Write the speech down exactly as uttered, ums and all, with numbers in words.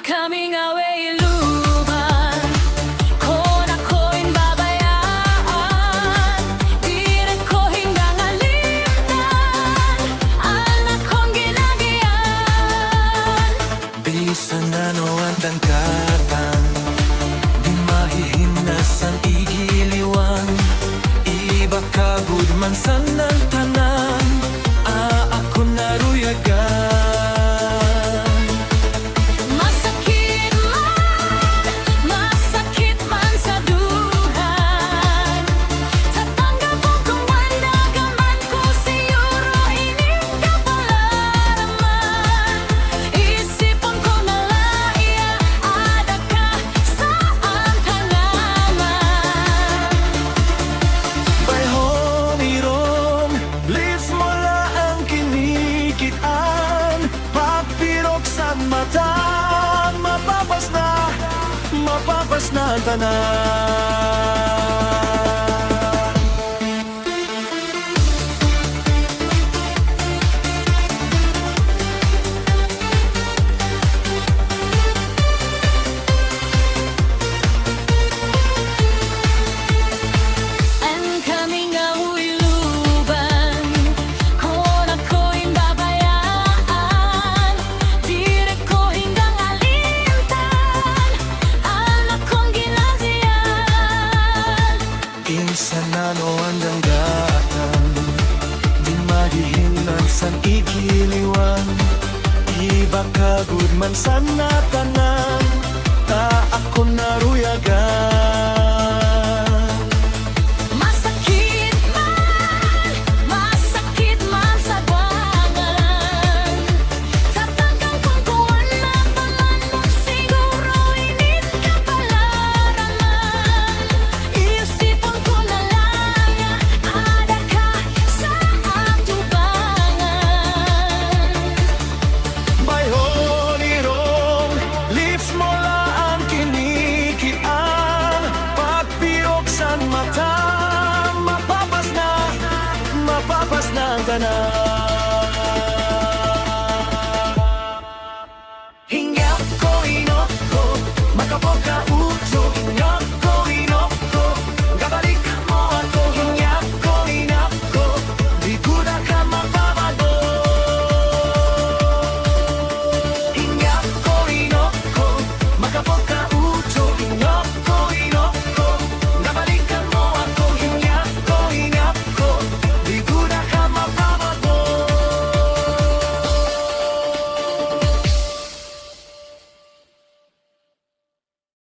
Kami nga way iluban, kon ako in babayaan, diri ko hinggan alimtan an akon ginagiyan. Bisan ano an tangkatan, di mahihinnas an igiliwan. Iba ka gud man san an tanan, a akon naruyagan. Masakit man, masakit man sa duhan. Tatanggapon ko man, dagaman ko siguro ini kapalaraman. Isipon ko na la iya, ada ka sa amtanaman. Bayhon irong, lips mo la an kinikit-an. Pagpirok san mata, mapapas na, mapapas na an tanan. An kami nga way iluban, kon ako in babayaan, diri ko hinggan alimtan an akon ginagiyan. Bisan ano an dangdatan, di mahihinnas an igiliwan. Iba ka gud man san an tanan, a akon naruyagan. Masakit man, masakit man sa dangan. Tatanggapon ko an amtanaman, siguro ini kapalaraman. Isipon ko na la iya, ada ka sa atubangan. Bayhon irong, lips mo la an kinikit-an. Pagpirok san mata, mapapas na, mapapas na an tanan.